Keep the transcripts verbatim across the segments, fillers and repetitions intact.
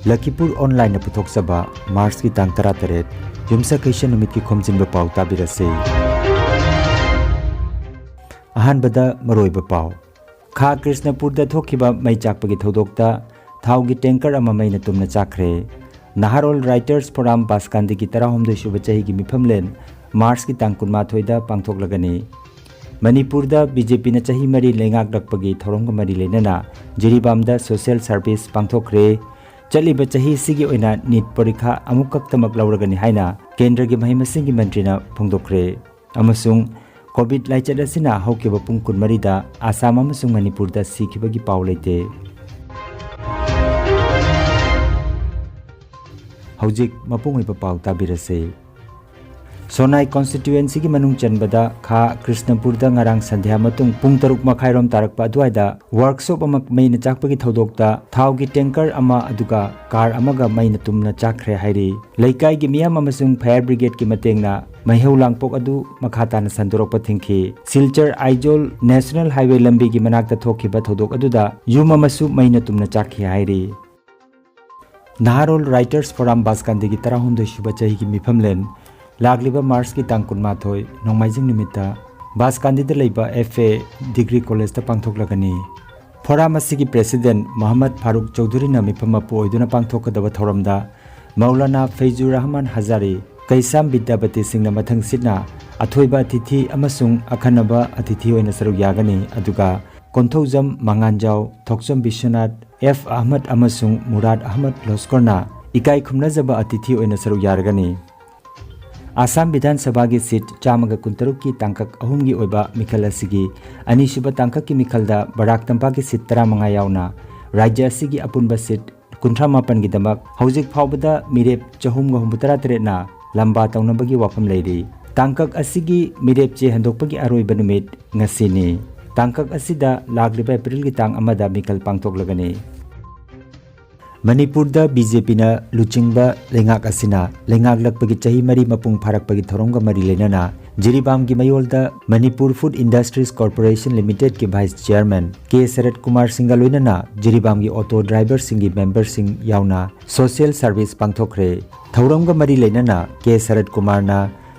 ꯂꯈꯤꯄꯨꯔ ꯑꯣꯟꯂꯥꯏꯟꯅ ꯄꯨꯊꯣꯛꯆꯕ ꯃꯥꯔꯆꯀꯤ ꯇꯥꯡ ꯇꯔꯥꯇꯔꯦꯠ, ꯌꯨꯝꯁꯀꯩꯁ ꯅꯨꯃꯤꯠꯀꯤ ꯈꯣꯝꯖꯤꯟꯕ ꯄꯥꯎ ꯇꯥꯕꯤꯔꯁꯤ꯫ ꯑꯍꯥꯟꯕꯗ ꯃꯔꯨꯑꯣꯏꯕ ꯄꯥꯎ꯫ ꯈꯥ ꯀ꯭ꯔꯤꯁꯅꯄꯨꯔꯗ ꯊꯣꯛꯈꯤꯕ ꯃꯩ ꯆꯥꯛꯄꯒꯤ ꯊꯧꯗꯣꯛꯇ ꯊꯥꯎꯒꯤ ꯇꯦꯡꯀꯔ ꯑꯃ ꯃꯩꯅ ꯇꯨꯝꯅ ꯆꯥꯛꯈ꯭ꯔꯦ꯫ ꯅꯍꯥꯔꯣꯜ ꯔꯥꯏꯇꯔꯁ ꯐꯣꯔꯝ ꯕꯥꯁꯀꯥꯟꯗꯤꯒꯤ ꯇꯔꯥꯍꯨꯝꯗꯣꯏ ꯁꯨꯕ ꯆꯍꯤꯒꯤ ꯃꯤꯐꯝꯂꯦꯟ ꯃꯥꯔꯆꯀꯤ ꯇꯥꯡ ꯀꯨꯟꯃꯥꯊꯣꯏꯗ ꯄꯥꯡꯊꯣꯛꯂꯒꯅꯤ꯫ ꯃꯅꯤꯄꯨꯔꯗ ꯕꯤ ꯖꯦ ꯄꯤꯅ ꯆꯍꯤ ꯃꯔꯤ ꯂꯩꯉꯥꯛꯂꯛꯄꯒꯤ ꯊꯧꯔꯝꯒ ꯃꯔꯤ ꯂꯩꯅꯅ ꯖꯤꯔꯤꯕꯥꯝꯗ ꯁꯣꯁꯤꯌꯦꯜ ꯁꯥꯔꯚꯤꯁ ꯄꯥꯡꯊꯣꯛꯈ꯭ꯔꯦ꯫ ꯆꯠꯂꯤꯕ ꯆꯍꯤ ꯑꯁꯤꯒꯤ ꯑꯣꯏꯅ ꯅꯤꯠ ꯄꯔꯤꯈꯥ ꯑꯃꯨꯛꯈꯛꯇꯃꯛ ꯂꯧꯔꯒꯅꯤ ꯍꯥꯏꯅ ꯀꯦꯟꯗ꯭ꯔꯒꯤ ꯃꯍꯩ ꯃꯁꯤꯡꯒꯤ ꯃꯟꯇ꯭ꯔꯤꯅ ꯐꯣꯡꯗꯣꯛꯈ꯭ꯔꯦ꯫ ꯑꯃꯁꯨꯡ ꯀꯣꯚꯤꯗ ꯂꯥꯏꯆꯠ ꯑꯁꯤꯅ ꯍꯧꯈꯤꯕ ꯄꯨꯡ ꯀꯨꯟꯃꯔꯤꯗ ꯑꯁꯥꯝ ꯑꯃꯁꯨꯡ ꯃꯅꯤꯄꯨꯔꯗ ꯁꯤꯈꯤꯕꯒꯤ ꯄꯥꯎ ꯂꯩꯇꯦ꯫ ꯍꯧꯖꯤꯛ ꯃꯄꯨꯡ ꯑꯣꯏꯕ ꯄꯥꯎ ꯇꯥꯕꯤꯔꯁꯤ꯫ ꯁꯣꯅꯥꯏ ꯀꯣꯟꯁꯇꯤꯇ꯭ꯌꯨꯑꯦꯟꯁꯤꯒꯤ ꯃꯅꯨꯡ ꯆꯟꯕꯗ ꯈꯥ ꯀ꯭ꯔꯤꯁꯅꯄꯨꯔꯗ ꯉꯔꯥꯡ ꯁꯟꯙ꯭ꯌꯥ ꯃꯇꯨꯡ ꯄꯨꯡ ꯇꯔꯨꯛ ꯃꯈꯥꯏꯔꯣꯝ ꯇꯥꯔꯛꯄ ꯑꯗꯨꯋꯥꯏꯗ ꯋꯥꯔꯛꯁꯣꯞ ꯑꯃ ꯃꯩꯅ ꯆꯥꯛꯄꯒꯤ ꯊꯧꯗꯣꯛꯇ ꯊꯥꯎꯒꯤ ꯇꯦꯡꯀꯔ ꯑꯃ ꯑꯗꯨꯒ ꯀꯥꯔ ꯑꯃꯒ ꯃꯩꯅ ꯇꯨꯝꯅ ꯆꯥꯛꯈ꯭ꯔꯦ ꯍꯥꯏꯔꯤ꯫ ꯂꯩꯀꯥꯏꯒꯤ ꯃꯤꯌꯥꯝ ꯑꯃꯁꯨꯡ ꯐꯥꯌꯔ ꯕ꯭ꯔꯤꯒꯦꯗꯀꯤ ꯃꯇꯦꯡꯅ ꯃꯩꯍꯧ ꯂꯥꯡꯄꯣꯛ ꯑꯗꯨ ꯃꯈꯥ ꯇꯥꯅ ꯁꯟꯗꯣꯔꯛꯄ ꯊꯤꯡꯈꯤ꯫ ꯁꯤꯜꯆꯔ ꯑꯥꯏꯖꯣꯜ ꯅꯦꯁꯅꯦꯜ ꯍꯥꯏꯋꯦ ꯂꯝꯕꯤꯒꯤ ꯃꯅꯥꯛꯇ ꯊꯣꯛꯈꯤꯕ ꯊꯧꯗꯣꯛ ꯑꯗꯨꯗ ꯌꯨꯝ ꯑꯃꯁꯨ ꯃꯩꯅ ꯇꯨꯝꯅ ꯆꯥꯛꯈꯤ ꯍꯥꯏꯔꯤ꯫ ꯅꯍꯥꯔꯣꯜ ꯔꯥꯏꯇꯔꯁ ꯐꯣꯔꯝ ꯕꯥꯁꯀꯥꯟꯗꯤꯒꯤ ꯇꯔꯥꯍꯨꯝꯗꯣꯏ ꯁꯨꯕ ꯆꯍꯤꯒꯤ ꯃꯤꯐꯝꯂꯦꯟ ꯂꯥꯛꯂꯤꯕ ꯃꯥꯔꯆꯀꯤ ꯇꯥꯡ ꯀꯨꯟꯃꯥꯊꯣꯏ, ꯅꯣꯡꯃꯥꯏꯖꯤꯡ ꯅꯨꯃꯤꯠꯇ ꯕꯥꯁꯀꯥꯟꯗꯤꯗ ꯂꯩꯕ ꯑꯦꯐ ꯑꯦ ꯗꯤꯒ꯭ꯔꯤ ꯀꯣꯂꯦꯖꯇ ꯄꯥꯡꯊꯣꯛꯂꯒꯅꯤ꯫ ꯐꯣꯔꯝ ꯑꯁꯤꯒꯤ ꯄ꯭ꯔꯦꯁꯤꯗꯦꯟꯠ ꯃꯣꯍꯝꯃꯗ ꯐꯥꯔꯨꯛ ꯆꯧꯙꯨꯔꯤꯅ ꯃꯤꯐꯝ ꯃꯄꯨ ꯑꯣꯏꯗꯨꯅ ꯄꯥꯡꯊꯣꯛꯀꯗꯕ ꯊꯧꯔꯝꯗ ꯃꯧꯂꯥꯅꯥ ꯐꯩꯖꯨꯔ ꯔꯍꯃꯥꯟ ꯍꯖꯥꯔꯤ, ꯀꯩꯁꯥꯝ ꯕꯤꯗ꯭ꯌꯥꯄꯇꯤ ꯁꯤꯡꯅ ꯃꯊꯪ ꯁꯤꯠꯅ ꯑꯊꯣꯏꯕ ꯑꯇꯤꯊꯤ ꯑꯃꯁꯨꯡ ꯑꯈꯟꯅꯕ ꯑꯇꯤꯊꯤ ꯑꯣꯏꯅ ꯁꯔꯨꯛ ꯌꯥꯒꯅꯤ꯫ ꯑꯗꯨꯒ ꯀꯣꯟꯊꯧꯖꯝ ꯃꯉꯥꯟꯖꯥꯎ, ꯊꯣꯛꯆꯣꯝ ꯕꯤꯁ꯭ꯋꯅꯥꯊ, ꯑꯦꯐ ꯑꯍꯃꯗ ꯑꯃꯁꯨꯡ ꯃꯨꯔꯥꯗ ꯑꯍꯃꯗ ꯂꯣꯁꯀꯣꯔꯅ ꯏꯀꯥꯏ ꯈꯨꯝꯅꯖꯕ ꯑꯇꯤꯊꯤ ꯑꯣꯏꯅ ꯁꯔꯨꯛ ꯌꯥꯔꯒꯅꯤ꯫ ꯑꯁꯥꯝ ꯕꯤꯙꯥꯟ ꯁꯚꯥꯒꯤ ꯁꯤꯠ ꯆꯥꯝꯃꯒ ꯀꯨꯟꯇꯔꯨꯛꯀꯤ ꯇꯥꯡꯀꯛ ꯑꯍꯨꯝꯒꯤ ꯑꯣꯏꯕ ꯃꯤꯈꯜ ꯑꯁꯤꯒꯤ ꯑꯅꯤꯁꯨꯕ ꯇꯥꯡꯀꯛꯀꯤ ꯃꯤꯈꯜꯗ ꯕꯔꯥꯛ ꯇꯝꯄꯥꯛꯀꯤ ꯁꯤꯠ ꯇꯔꯥꯃꯉꯥ ꯌꯥꯎꯅ ꯔꯥꯖ꯭ꯌ ꯑꯁꯤꯒꯤ ꯑꯄꯨꯟꯕ ꯁꯤꯠ ꯀꯨꯟꯊ꯭ꯔꯥ ꯃꯥꯄꯟꯒꯤꯗꯃꯛ ꯍꯧꯖꯤꯛ ꯐꯥꯎꯕꯗ ꯃꯤꯔꯦꯞ ꯆꯍꯨꯝꯒ ꯍꯨꯝꯐꯨꯇꯔꯥ ꯇꯔꯦꯠꯅ ꯂꯝꯕꯥ ꯇꯧꯅꯕꯒꯤ ꯋꯥꯐꯝ ꯂꯩꯔꯤ꯫ ꯇꯥꯡꯀꯛ ꯑꯁꯤꯒꯤ ꯃꯤꯔꯦꯞ ꯆꯦ ꯍꯟꯗꯣꯛꯄꯒꯤ ꯑꯔꯣꯏꯕ ꯅꯨꯃꯤꯠ ꯉꯁꯤꯅꯤ꯫ ꯇꯥꯡꯀꯛ ꯑꯁꯤꯗ ꯂꯥꯛꯂꯤꯕ ꯑꯦꯄ꯭ꯔꯤꯜꯒꯤ ꯇꯥꯡ ꯑꯃꯗ ꯃꯤꯈꯜ ꯄꯥꯡꯊꯣꯛꯂꯒꯅꯤ꯫ ꯃꯅꯤꯄꯨꯔꯗ ꯕꯤ ꯖꯦ ꯄꯤꯅ ꯂꯨꯆꯤꯡꯕ ꯂꯩꯉꯥꯛ ꯑꯁꯤꯅ ꯂꯩꯉꯥꯛꯂꯛꯄꯒꯤ ꯆꯍꯤ ꯃꯔꯤ ꯃꯄꯨꯡ ꯐꯥꯔꯛꯄꯒꯤ ꯊꯧꯔꯝꯒ ꯃꯔꯤ ꯂꯩꯅꯅ ꯖꯤꯔꯤꯕꯥꯝꯒꯤ ꯃꯌꯣꯜꯗ ꯃꯅꯤꯄꯨꯔ ꯐꯨꯗ ꯏꯟꯗꯁꯇ꯭ꯔꯤꯁ ꯀꯣꯔꯄꯣꯔꯦꯁꯟ ꯂꯤꯃꯤꯇꯦꯗꯀꯤ vice chairman K Sarat Kumar ꯁꯤꯡꯒ ꯂꯣꯏꯅꯅ ꯖꯤꯔꯤꯕꯥꯝꯒꯤ ꯑꯣꯇꯣ ꯗ꯭ꯔꯥꯏꯚꯔꯁꯤꯡꯒꯤ ꯃꯦꯝꯕꯔꯁꯤꯡ ꯌꯥꯎꯅ ꯁꯣꯁꯤꯌꯦꯜ ꯁꯔꯚꯤꯁ ꯄꯥꯡꯊꯣꯛꯈ꯭ꯔꯦ꯫ ꯊꯧꯔꯝꯒ ꯃꯔꯤ ꯂꯩꯅꯅ ꯀꯦ ꯁꯔꯠ ꯀꯨꯃꯥꯔꯅ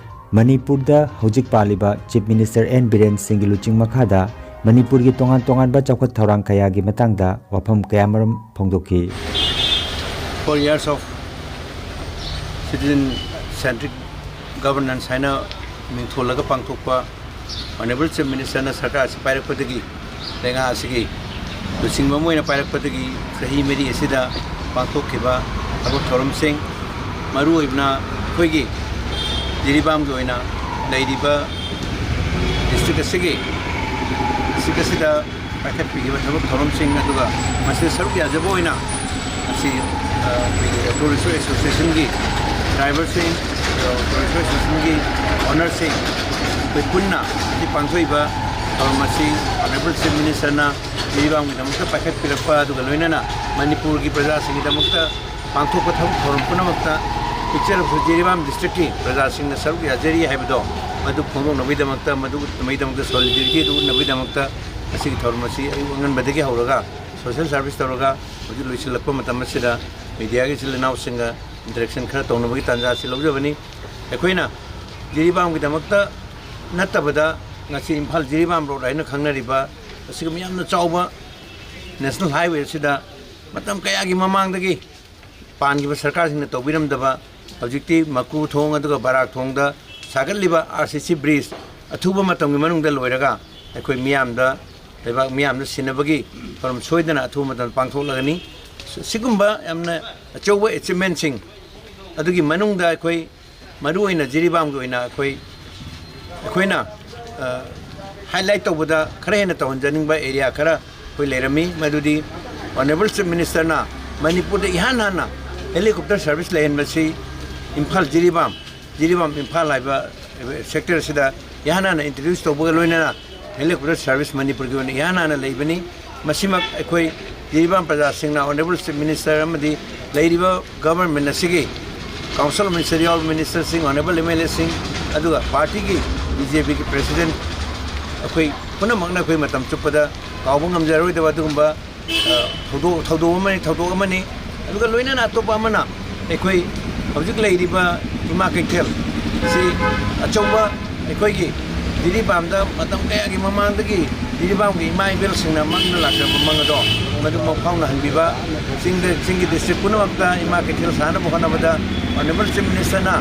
ꯃꯅꯤꯄꯨꯔꯗ ꯍꯧꯖꯤꯛ ꯄꯥꯜꯂꯤꯕ ꯆꯤꯐ ꯃꯤꯅꯤꯁꯇꯔ ꯑꯦꯟ ꯕꯤꯔꯦꯟ ꯁꯤꯡꯒꯤ ꯂꯨꯆꯤꯡ ꯃꯈꯥꯗ ꯃꯅꯤꯄꯨꯔꯒꯤ ꯇꯣꯉꯥꯟ ꯇꯣꯉꯥꯟꯕ ꯆꯥꯎꯈꯠ ꯊꯧꯔꯥꯡ ꯀꯌꯥꯒꯤ ꯃꯇꯥꯡꯗ ꯋꯥꯐꯝ ꯀꯌꯥꯃꯔꯨꯝ ꯐꯣꯡꯗꯣꯛꯈꯤ꯫ Four years of citizen centric governance ꯍꯥꯏꯅ ꯃꯤꯡꯊꯣꯜꯂꯒ ꯄꯥꯡꯊꯣꯛꯄ ꯑꯣꯅꯔꯦꯕꯜ ꯆꯤꯐ ꯃꯤꯅꯤꯁꯇꯔꯅ ꯁꯔꯀꯥꯔ ꯑꯁꯤ ꯄꯥꯏꯔꯛꯄꯗꯒꯤ ꯂꯩꯉꯥꯛ ꯑꯁꯤꯒꯤ ꯂꯨꯆꯤꯡꯕ ꯑꯃ ꯑꯣꯏꯅ ꯄꯥꯏꯔꯛꯄꯗꯒꯤ ꯆꯍꯤ ꯃꯔꯤ ꯑꯁꯤꯗ ꯄꯥꯡꯊꯣꯛꯈꯤꯕ ꯊꯕꯛ ꯊꯧꯔꯝꯁꯤꯡ, ꯃꯔꯨꯑꯣꯏꯅ ꯑꯩꯈꯣꯏꯒꯤ ꯖꯤꯔꯤꯕꯥꯝꯒꯤ ꯑꯣꯏꯅ ꯂꯩꯔꯤꯕ ꯗꯤꯁꯇ꯭ꯔꯤꯛ ꯑꯁꯤꯒꯤ ꯗꯤꯁꯇ꯭ꯔꯤꯛ ꯑꯁꯤꯗ ꯄꯥꯏꯈꯠꯄꯤꯈꯤꯕ ꯊꯕꯛ ꯊꯧꯔꯝꯁꯤꯡ ꯑꯗꯨꯒ ꯃꯁꯤꯗ ꯁꯔꯨꯛ ꯌꯥꯖꯕ ꯑꯣꯏꯅ ꯉꯁꯤ ꯑ, ꯑꯩꯈꯣꯏꯒꯤ ꯑꯣꯇꯣ ꯔꯤꯛꯁꯣ ꯑꯦꯁꯣꯁꯤꯌꯦꯁꯟꯒꯤ ꯗ꯭ꯔꯥꯏꯚꯔꯁꯤꯡ, ꯑꯣꯇꯣ ꯔꯤꯛꯁꯣ ꯑꯦꯁꯣꯁꯤꯌꯦꯁꯟꯒꯤ ꯑꯣꯅꯔꯁꯤꯡ ꯑꯩꯈꯣꯏ ꯄꯨꯟꯅ ꯉꯁꯤ ꯄꯥꯡꯊꯣꯛꯏꯕ ꯊꯧꯔꯝ ꯑꯁꯤ ꯑꯣꯅꯔꯦꯕꯜ ꯆꯤꯐ ꯃꯤꯅꯤꯁꯇꯔꯅ ꯖꯤꯔꯤꯕꯥꯝꯒꯤꯗꯃꯛꯇ ꯄꯥꯏꯈꯠꯄꯤꯔꯛꯄ ꯑꯗꯨꯒ ꯂꯣꯏꯅꯅ ꯃꯅꯤꯄꯨꯔꯒꯤ ꯄ꯭ꯔꯖꯥꯁꯤꯡꯒꯤꯗꯃꯛꯇ ꯄꯥꯡꯊꯣꯛꯄ ꯊꯕꯛ ꯊꯧꯔꯝ ꯄꯨꯝꯅꯃꯛꯇ ꯄꯤꯛꯆꯔꯕꯁꯨ ꯖꯤꯔꯤꯕꯥꯝ ꯗꯤꯁꯇ꯭ꯔꯤꯛꯀꯤ ꯄ꯭ꯔꯖꯥꯁꯤꯡꯅ ꯁꯔꯨꯛ ꯌꯥꯖꯔꯤ ꯍꯥꯏꯕꯗꯣ ꯃꯗꯨ ꯐꯣꯡꯗꯣꯛꯅꯕꯒꯤꯗꯃꯛꯇ, ꯃꯗꯨ ꯎꯠꯅꯕꯒꯤꯗꯃꯛꯇ, ꯁꯣꯂꯤꯗꯔꯤꯇꯤ ꯑꯗꯨ ꯎꯠꯅꯕꯒꯤꯗꯃꯛꯇ ꯉꯁꯤꯒꯤ ꯊꯧꯔꯝ ꯑꯁꯤ ꯑꯌꯨꯛ ꯑꯉꯟꯕꯗꯒꯤ ꯍꯧꯔꯒ ꯁꯣꯁꯤꯌꯦꯜ ꯁꯥꯔꯚꯤꯁ ꯇꯧꯔꯒ ꯍꯧꯖꯤꯛ ꯂꯣꯏꯁꯤꯜꯂꯛꯄ ꯃꯇꯝ ꯑꯁꯤꯗ ꯃꯤꯗꯤꯌꯥꯒꯤ ꯏꯆꯤꯜ ꯏꯅꯥꯎꯁꯤꯡꯒ ꯏꯟꯇꯔꯦꯛꯁꯟ ꯈꯔ ꯇꯧꯅꯕꯒꯤ ꯇꯥꯟꯖꯥ ꯑꯁꯤ ꯂꯧꯖꯕꯅꯤ꯫ ꯑꯩꯈꯣꯏꯅ ꯖꯤꯔꯤꯕꯥꯝꯒꯤꯗꯃꯛꯇ ꯅꯠꯇꯕꯗ ꯉꯁꯤ ꯏꯝꯐꯥꯜ ꯖꯤꯔꯤꯕꯥꯝ ꯔꯣꯗ ꯍꯥꯏꯅ ꯈꯪꯅꯔꯤꯕ ꯑꯁꯤꯒꯨꯝꯕ ꯌꯥꯝꯅ ꯆꯥꯎꯕ ꯅꯦꯁꯅꯦꯜ ꯍꯥꯏꯋꯦ ꯑꯁꯤꯗ ꯃꯇꯝ ꯀꯌꯥꯒꯤ ꯃꯃꯥꯡꯗꯒꯤ ꯄꯥꯟꯈꯤꯕ ꯁꯔꯀꯥꯔꯁꯤꯡꯅ ꯇꯧꯕꯤꯔꯝꯗꯕ ꯍꯧꯖꯤꯛꯇꯤ ꯃꯀ꯭ꯔꯨ ꯊꯣꯡ ꯑꯗꯨꯒ ꯕꯔꯥꯛ ꯊꯣꯡꯗ ꯁꯥꯒꯠꯂꯤꯕ ꯑꯥꯔ ꯁꯤ ꯁꯤ ꯕ꯭ꯔꯤꯖ ꯑꯊꯨꯕ ꯃꯇꯝꯒꯤ ꯃꯅꯨꯡꯗ ꯂꯣꯏꯔꯒ ꯑꯩꯈꯣꯏ ꯃꯤꯌꯥꯝꯗ, ꯂꯩꯕꯥꯛ ꯃꯤꯌꯥꯝꯗ ꯁꯤꯟꯅꯕꯒꯤ ꯊꯧꯔꯝ ꯁꯣꯏꯗꯅ ꯑꯊꯨꯕ ꯃꯇꯝꯗ ꯄꯥꯡꯊꯣꯛꯂꯒꯅꯤ꯫ ꯁꯤꯒꯨꯝꯕ ꯌꯥꯝꯅ ꯑꯆꯧꯕ ꯑꯦꯆꯤꯞꯃꯦꯟꯁꯤꯡ ꯑꯗꯨꯒꯤ ꯃꯅꯨꯡꯗ ꯑꯩꯈꯣꯏ ꯃꯔꯨꯑꯣꯏꯅ ꯖꯤꯔꯤꯕꯥꯝꯒꯤ ꯑꯣꯏꯅ ꯑꯩꯈꯣꯏ ꯑꯩꯈꯣꯏꯅ ꯍꯥꯏꯂꯥꯏꯠ ꯇꯧꯕꯗ ꯈꯔ ꯍꯦꯟꯅ ꯇꯧꯍꯟꯖꯅꯤꯡꯕ ꯑꯦꯔꯤꯌꯥ ꯈꯔ ꯑꯩꯈꯣꯏ ꯂꯩꯔꯝꯃꯤ꯫ ꯃꯗꯨꯗꯤ ꯑꯣꯅꯔꯦꯕꯜ ꯆꯤꯐ ꯃꯤꯅꯤꯁꯇꯔꯅ ꯃꯅꯤꯄꯨꯔꯗ ꯏꯍꯥꯟ ꯍꯥꯟꯅ ꯍꯦꯂꯤꯀꯣꯞꯇꯔ ꯁꯥꯔꯚꯤꯁ ꯂꯩꯍꯟꯕꯁꯤ ꯏꯝꯐꯥꯜ ꯖꯤꯔꯤꯕꯥꯝ, ꯖꯤꯔꯤꯕꯥꯝ ꯏꯝꯐꯥꯜ ꯍꯥꯏꯕ ꯁꯦꯛꯇꯔ ꯑꯁꯤꯗ ꯏꯍꯥꯟ ꯍꯥꯟꯅ ꯏꯟꯇ꯭ꯔꯣꯗ꯭ꯌꯨꯁ ꯇꯧꯕꯒ ꯂꯣꯏꯅꯅ ꯍꯦꯂꯤꯀꯣꯞꯇꯔ ꯁꯥꯔꯚꯤꯁ ꯃꯅꯤꯄꯨꯔꯒꯤ ꯑꯣꯏꯅ ꯏꯍꯥꯟ ꯍꯥꯟꯅ ꯂꯩꯕꯅꯤ꯫ ꯃꯁꯤꯃꯛ ꯑꯩꯈꯣꯏ ꯖꯤꯔꯤꯕꯥꯝ ꯄ꯭ꯔꯖꯥꯁꯤꯡꯅ ꯑꯣꯅꯔꯦꯕꯜ ꯆꯤꯐ ꯃꯤꯅꯤꯁꯇꯔ ꯑꯃꯗꯤ ꯂꯩꯔꯤꯕ ꯒꯚꯔꯟꯃꯦꯟ ꯑꯁꯤꯒꯤ ꯀꯥꯎꯟꯁꯤꯜ ꯃꯤꯅꯤꯁꯇꯔ ꯌꯥꯎꯔꯤꯕ ꯃꯤꯅꯤꯁꯇꯔꯁꯤꯡ, ꯑꯣꯅꯔꯦꯕꯜ ꯑꯦꯝ ꯑꯦꯜ ꯑꯦꯁꯤꯡ, ꯑꯗꯨꯒ ꯄꯥꯔꯇꯤꯒꯤ, ꯕꯤ ꯖꯦ ꯄꯤꯒꯤ ꯄ꯭ꯔꯦꯁꯤꯗꯦꯟꯠ ꯑꯩꯈꯣꯏ ꯄꯨꯝꯅꯃꯛꯅ ꯑꯩꯈꯣꯏ ꯃꯇꯝ ꯆꯨꯞꯄꯗ ꯀꯥꯎꯕ ꯉꯝꯖꯔꯣꯏꯗꯕ ꯑꯗꯨꯒꯨꯝꯕ, ꯑ, ꯊꯧꯗꯣꯛ, ꯊꯧꯗꯣꯛ ꯑꯃꯅꯤ, ꯊꯧꯗꯣꯛ ꯑꯃꯅꯤ꯫ ꯑꯗꯨꯒ ꯂꯣꯏꯅꯅ ꯑꯇꯣꯞꯄ ꯑꯃꯅ ꯑꯩꯈꯣꯏ ꯍꯧꯖꯤꯛ ꯂꯩꯔꯤꯕ ꯏꯃꯥ ꯀꯩꯊꯦꯜ ꯑꯁꯤ ꯑꯆꯧꯕ ꯑꯩꯈꯣꯏꯒꯤ ꯖꯤꯔꯤꯕꯥꯝꯗ ꯃꯇꯝ ꯀꯌꯥꯒꯤ ꯃꯃꯥꯡꯗꯒꯤ ꯖꯤꯔꯤꯕꯥꯝꯒꯤ ꯏꯃꯥ ꯏꯕꯦꯜꯁꯤꯡꯅ ꯃꯪꯅ ꯂꯥꯛꯆꯕ ꯃꯪ ꯑꯗꯣ ꯃꯗꯨ ꯃꯪꯐꯥꯎꯅꯍꯟꯕꯤꯕ, ꯆꯤꯡꯗ, ꯆꯤꯡꯒꯤ ꯗꯤꯁꯇ꯭ꯔꯤꯛ ꯄꯨꯝꯅꯃꯛꯇ ꯏꯃꯥ ꯀꯩꯊꯦꯜ ꯁꯥꯅꯕ ꯍꯣꯠꯅꯕꯗ ꯑꯣꯅꯔꯦꯕꯜ ꯆꯤꯐ ꯃꯤꯅꯤꯁꯇꯔꯅ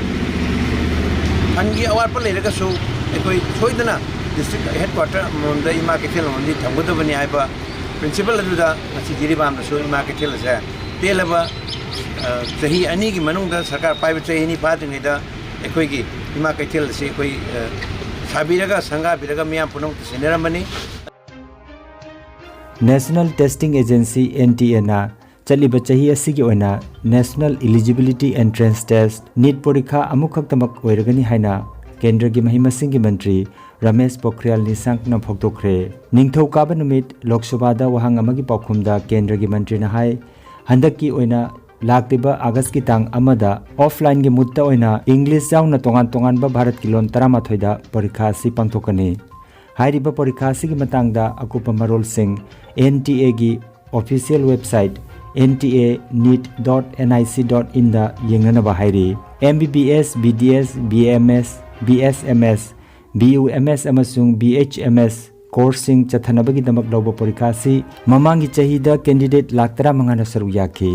ꯐꯟꯒꯤ ꯑꯋꯥꯠꯄ ꯂꯩꯔꯒꯁꯨ ꯑꯩꯈꯣꯏ ꯁꯣꯏꯗꯅ ꯗꯤꯁꯇ꯭ꯔꯤꯛ ꯍꯦꯗ ꯀ꯭ꯋꯥꯇꯔ ꯑꯃꯃꯝꯗ ꯏꯃꯥ ꯀꯩꯊꯦꯜ ꯑꯃꯃꯝꯗꯤ ꯊꯝꯒꯗꯕꯅꯤ ꯍꯥꯏꯕ ꯄ꯭ꯔꯤꯟꯁꯤꯄꯜ ꯑꯗꯨꯗ ꯉꯁꯤ ꯖꯤꯔꯤꯕꯥꯝꯗꯁꯨ ꯏꯃꯥ ꯀꯩꯊꯦꯜ ꯑꯁꯦ ꯇꯦꯜꯂꯕ, ꯑ, ꯆꯍꯤ ꯑꯅꯤꯒꯤ ꯃꯅꯨꯡꯗ, ꯁꯔꯀꯥꯔ ꯄꯥꯏꯕ ꯆꯍꯤ ꯑꯅꯤ ꯐꯥꯗ꯭ꯔꯤꯉꯩꯗ ꯑꯩꯈꯣꯏꯒꯤ ꯏꯃꯥ ꯀꯩꯊꯦꯜ ꯑꯁꯤ ꯑꯩꯈꯣꯏ, ꯑ, ꯁꯥꯕꯤꯔꯒ ꯁꯪꯒꯥꯕꯤꯔꯒ ꯃꯤꯌꯥꯝ ꯄꯨꯝꯅꯃꯛꯇ ꯁꯤꯟꯅꯔꯝꯕꯅꯤ꯫ National Testing Agency, N T A ꯅ ꯆꯠꯂꯤꯕ ꯆꯍꯤ ꯑꯁꯤꯒꯤ ꯑꯣꯏꯅ National Eligibility Entrance Test, NEET ꯄꯣꯔꯤꯈꯥ ꯑꯃꯨꯛꯈꯛꯇꯃꯛ ꯑꯣꯏꯔꯒꯅꯤ ꯍꯥꯏꯅ ꯀꯦꯟꯗ꯭ꯔꯒꯤ ꯃꯍꯩ ꯃꯁꯤꯡꯒꯤ ꯃꯟꯇ꯭ꯔꯤ ꯔꯃꯦꯁ ꯄꯣꯈ꯭ꯔꯤꯌꯥꯜ ꯅꯤꯁꯥꯡꯛꯅ ꯐꯣꯡꯗꯣꯛꯈ꯭ꯔꯦ꯫ ꯅꯤꯡꯊꯧꯀꯥꯕ ꯅꯨꯃꯤꯠ ꯂꯣꯛ ꯁꯚꯥꯗ ꯋꯥꯍꯪ ꯑꯃꯒꯤ ꯄꯥꯎꯈꯨꯝꯗ ꯀꯦꯟꯗ꯭ꯔꯒꯤ ꯃꯟꯇ꯭ꯔꯤꯅ ꯍꯥꯏ, ꯍꯟꯗꯛꯀꯤ ꯑꯣꯏꯅ ꯂꯥꯛꯂꯤꯕ ꯑꯥꯒꯁꯀꯤ ꯇꯥꯡ ꯑꯃꯗ ꯑꯣꯐꯂꯥꯏꯟꯒꯤ ꯃꯨꯠꯇ ꯑꯣꯏꯅ ꯏꯪꯂꯤꯁ ꯌꯥꯎꯅ ꯇꯣꯉꯥꯟ ꯇꯣꯉꯥꯟꯕ ꯚꯥꯔꯠꯀꯤ ꯂꯣꯟ ꯇꯔꯥꯃꯥꯊꯣꯏꯗ ꯄꯣꯔꯤꯈꯥ ꯑꯁꯤ ꯄꯥꯡꯊꯣꯛꯀꯅꯤ꯫ ꯍꯥꯏꯔꯤꯕ ꯄꯣꯔꯤꯈꯥ ꯑꯁꯤꯒꯤ ꯃꯇꯥꯡꯗ ꯑꯀꯨꯞꯄ ꯃꯔꯣꯜꯁꯤꯡ N T A ꯒꯤ official website N T A neet dot N I C dot in ꯗ ꯌꯦꯡꯅꯅꯕ ꯍꯥꯏꯔꯤ꯫ M B B S, B D S, B M S, B S M S, B U M S ꯑꯃꯁꯨꯡ B H M S courseꯁꯤꯡ ꯆꯠꯊꯅꯕꯒꯤꯗꯃꯛ ꯂꯧꯕ ꯄꯣꯔꯤꯈꯥ ꯑꯁꯤ ꯃꯃꯥꯡꯒꯤ ꯆꯍꯤꯗ candidate lakh ꯇꯔꯥꯃꯉꯥꯅ ꯁꯔꯨꯛ ꯌꯥꯈꯤ꯫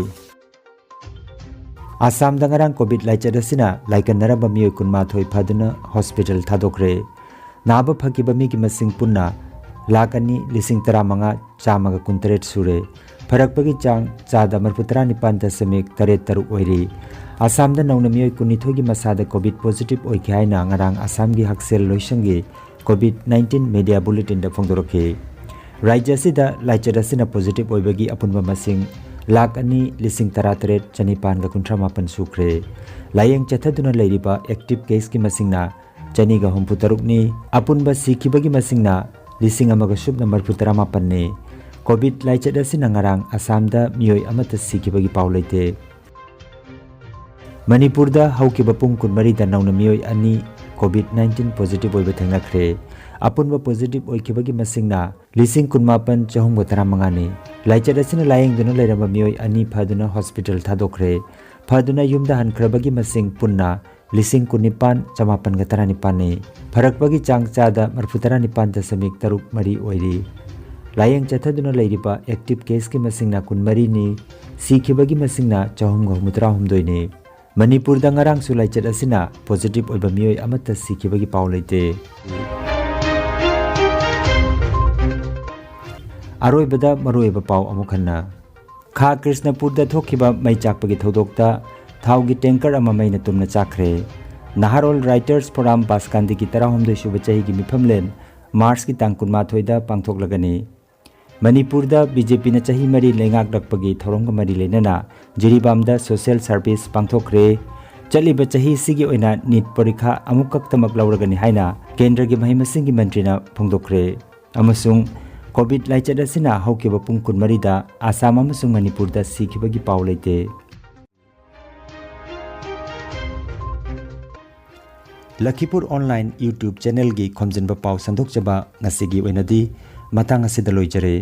ꯑꯁꯥꯝꯗ ꯉꯔꯥꯡ COVID ꯂꯥꯏꯆꯠ ꯑꯁꯤꯅ ꯂꯥꯏꯀꯠꯅꯔꯝꯕ ꯃꯤꯑꯣꯏ ꯀꯨꯟꯃꯥꯊꯣꯏ ꯐꯗꯨꯅ ꯍꯣꯁꯄꯤꯇꯥꯜ ꯊꯥꯗꯣꯛꯈ꯭ꯔꯦ꯫ ꯅꯥꯕ ꯐꯈꯤꯕ ꯃꯤꯒꯤ ꯃꯁꯤꯡ ꯄꯨꯟꯅ ꯂꯥꯈ ꯑꯅꯤ ꯂꯤꯁꯤꯡ ꯇꯔꯥꯃꯉꯥ ꯆꯥꯝꯃꯒ ꯀꯨꯟꯇꯔꯦꯠ ꯁꯨꯔꯦ꯫ ꯐꯔꯛꯄꯒꯤ ꯆꯥꯡ ꯆꯥꯗ ꯃꯔꯤꯐꯨꯇꯔꯥ ꯅꯤꯄꯥꯟ ꯗꯁꯃꯤꯛ ꯇꯔꯦꯠ ꯇꯔꯨꯛ ꯑꯣꯏꯔꯤ꯫ ꯑꯁꯥꯝꯗ ꯅꯧꯅ ꯃꯤꯑꯣꯏ ꯀꯨꯟꯅꯤꯊꯣꯏꯒꯤ ꯃꯁꯥꯗ ꯀꯣꯚꯤꯗ ꯄꯣꯖꯤꯇꯤꯚ ꯑꯣꯏꯈꯤ ꯍꯥꯏꯅ ꯉꯔꯥꯡ ꯑꯁꯥꯝꯒꯤ ꯍꯛꯁꯦꯜ ꯂꯣꯏꯁꯪꯒꯤ ꯀꯣꯚꯤꯗ ꯅꯥꯏꯟꯇꯤꯟ ꯃꯦꯗꯤꯌꯥ ꯕꯨꯂꯦꯇꯤꯟꯗ ꯐꯣꯡꯗꯣꯔꯛꯈꯤ꯫ ꯔꯥꯖ꯭ꯌ ꯑꯁꯤꯗ ꯂꯥꯏꯆꯠ ꯑꯁꯤꯅ ꯄꯣꯖꯤꯇꯤꯚ ꯑꯣꯏꯕꯒꯤ ꯑꯄꯨꯟꯕ ꯃꯁꯤꯡ ꯂꯥꯈ ꯑꯅꯤ ꯂꯤꯁꯤꯡ ꯇꯔꯥꯇꯔꯦꯠ ꯆꯅꯤꯄꯥꯟꯒ ꯀꯨꯟꯊ꯭ꯔꯥ ꯃꯥꯄꯟ ꯁꯨꯈ꯭ꯔꯦ꯫ ꯂꯥꯌꯦꯡ ꯆꯠꯊꯗꯨꯅ ꯂꯩꯔꯤꯕ ꯑꯦꯛꯇꯤꯚ ꯀꯦꯁꯀꯤ ꯃꯁꯤꯡꯅ ꯆꯅꯤꯒ ꯍꯨꯝꯐꯨ ꯇꯔꯨꯛꯅꯤ꯫ ꯑꯄꯨꯟꯕ ꯁꯤꯈꯤꯕꯒꯤ ꯃꯁꯤꯡꯅ ꯂꯤꯁꯤꯡ ꯑꯃꯒ ꯁꯨꯞꯅ ꯃꯔꯤꯐꯨꯇꯔꯥ ꯃꯥꯄꯟꯅꯤ꯫ ꯀꯣꯚꯤꯗ ꯂꯥꯏꯆꯠ ꯑꯁꯤꯅ ꯉꯔꯥꯡ ꯑꯁꯥꯝꯗ ꯃꯤꯑꯣꯏ ꯑꯃꯠꯇ ꯁꯤꯈꯤꯕꯒꯤ ꯄꯥꯎ ꯂꯩꯇꯦ꯫ ꯃꯅꯤꯄꯨꯔꯗ ꯍꯧꯈꯤꯕ ꯄꯨꯡ ꯀꯨꯟꯃꯔꯤꯗ ꯅꯧꯅ ꯃꯤꯑꯣꯏ ꯑꯅꯤ COVID nineteen positive ꯑꯣꯏꯕ ꯊꯦꯡꯅꯈ꯭ꯔꯦ꯫ ꯑꯄꯨꯟꯕ positive ꯑꯣꯏꯈꯤꯕꯒꯤ ꯃꯁꯤꯡꯅ ꯂꯤꯁꯤꯡ ꯀꯨꯟꯃꯥꯄꯟ ꯆꯍꯨꯝꯒ ꯇꯔꯥꯃꯉꯥꯅꯤ꯫ ꯂꯥꯏꯆꯠ ꯑꯁꯤꯅ ꯂꯥꯌꯦꯡꯗꯨꯅ ꯂꯩꯔꯝꯕ ꯃꯤꯑꯣꯏ ꯑꯅꯤ ꯐꯗꯨꯅ hospital ꯊꯥꯗꯣꯛꯈ꯭ꯔꯦ꯫ ꯐꯗꯨꯅ ꯌꯨꯝꯗ ꯍꯟꯈ꯭ꯔꯕꯒꯤ ꯃꯁꯤꯡ ꯄꯨꯟꯅ ꯂꯤꯁꯤꯡ ꯀꯨꯟꯅꯤꯄꯥꯟ ꯆꯃꯥꯄꯟꯒ ꯇꯔꯥꯅꯤꯄꯥꯟꯅꯤ꯫ ꯐꯔꯛꯄꯒꯤ ꯆꯥꯡ ꯆꯥꯗ ꯃꯔꯐꯨꯇꯔꯥ ꯅꯤꯄꯥꯟ ꯗꯁꯃꯤꯛ ꯇꯔꯨꯛ ꯃꯔꯤ ꯑꯣꯏꯔꯤ꯫ ꯂꯥꯌꯦꯡ ꯆꯠꯊꯗꯨꯅ ꯂꯩꯔꯤꯕ active caseꯀꯤ ꯃꯁꯤꯡꯅ ꯀꯨꯟꯃꯔꯤꯅꯤ꯫ ꯁꯤꯈꯤꯕꯒꯤ ꯃꯁꯤꯡꯅ ꯆꯍꯨꯝꯒ ꯍꯨꯝꯐꯨꯇꯔꯥꯍꯨꯝꯗꯣꯏꯅꯤ꯫ ꯃꯅꯤꯄꯨꯔꯗ ꯉꯔꯥꯡꯁꯨ ꯂꯥꯏꯆꯠ ꯑꯁꯤꯅ positive ꯑꯣꯏꯕ ꯃꯤꯑꯣꯏ ꯑꯃꯠꯇ ꯁꯤꯈꯤꯕꯒꯤ ꯄꯥꯎ ꯂꯩꯇꯦ꯫ ꯑꯔꯣꯏꯕꯗ ꯃꯔꯨꯑꯣꯏꯕ ꯄꯥꯎ ꯑꯃꯨꯛ ꯍꯟꯅ꯫ ꯈꯥ ꯀ꯭ꯔꯤꯁꯅꯄꯨꯔꯗ ꯊꯣꯛꯈꯤꯕ ꯃꯩ ꯆꯥꯛꯄꯒꯤ ꯊꯧꯗꯣꯛꯇ ꯊꯥꯎꯒꯤ tanker ꯑꯃ ꯃꯩꯅ ꯇꯨꯝꯅ ꯆꯥꯛꯈ꯭ꯔꯦ꯫ ꯅꯍꯥꯔꯣꯜ Writers Forum ꯕꯥꯁꯀꯥꯟꯗꯤꯒꯤ ꯇꯔꯥꯍꯨꯝꯗꯣꯏꯁꯨꯕ ꯆꯍꯤꯒꯤ ꯃꯤꯐꯝꯂꯦꯟ Marchꯀꯤ ꯇꯥꯡ ꯀꯨꯟꯃꯥꯊꯣꯏꯗ ꯄꯥꯡꯊꯣꯛꯂꯒꯅꯤ꯫ ꯃꯅꯤꯄꯨꯔꯗ BJPꯅ ꯆꯍꯤ ꯃꯔꯤ ꯂꯩꯉꯥꯛꯂꯛꯄꯒꯤ ꯊꯧꯔꯝꯒ ꯃꯔꯤ ꯂꯩꯅꯅ ꯖꯤꯔꯤꯕꯥꯝꯗ social service ꯄꯥꯡꯊꯣꯛꯈ꯭ꯔꯦ꯫ ꯆꯠꯂꯤꯕ ꯆꯍꯤꯁꯤꯒꯤ ꯑꯣꯏꯅ NEET ꯄꯔꯤꯈꯥ ꯑꯃꯨꯛꯈꯛꯇꯃꯛ ꯂꯧꯔꯒꯅꯤ ꯍꯥꯏꯅ ꯀꯦꯟꯗ꯭ꯔꯒꯤ ꯃꯍꯩ ꯃꯁꯤꯡꯒꯤ ꯃꯟꯇ꯭ꯔꯤꯅ ꯐꯣꯡꯗꯣꯛꯈ꯭ꯔꯦ꯫ ꯑꯃꯁꯨꯡ COVID ꯂꯥꯏꯆꯠ ꯑꯁꯤꯅ ꯍꯧꯈꯤꯕ ꯄꯨꯡ ꯀꯨꯟꯃꯔꯤꯗ ꯑꯁꯥꯝ ꯑꯃꯁꯨꯡ ꯃꯅꯤꯄꯨꯔꯗ ꯁꯤꯈꯤꯕꯒꯤ ꯄꯥꯎ ꯂꯩꯇꯦ꯫ ꯂꯈꯤꯄꯨꯔ online YouTube channelꯒꯤ ꯈꯣꯝꯖꯤꯟꯕ ꯄꯥꯎ ꯁꯟꯗꯣꯛꯆꯕ ꯉꯁꯤꯒꯤ ꯑꯣꯏꯅꯗꯤ ꯃꯇꯥꯡ ꯑꯁꯤꯗ ꯂꯣꯏꯖꯔꯦ꯫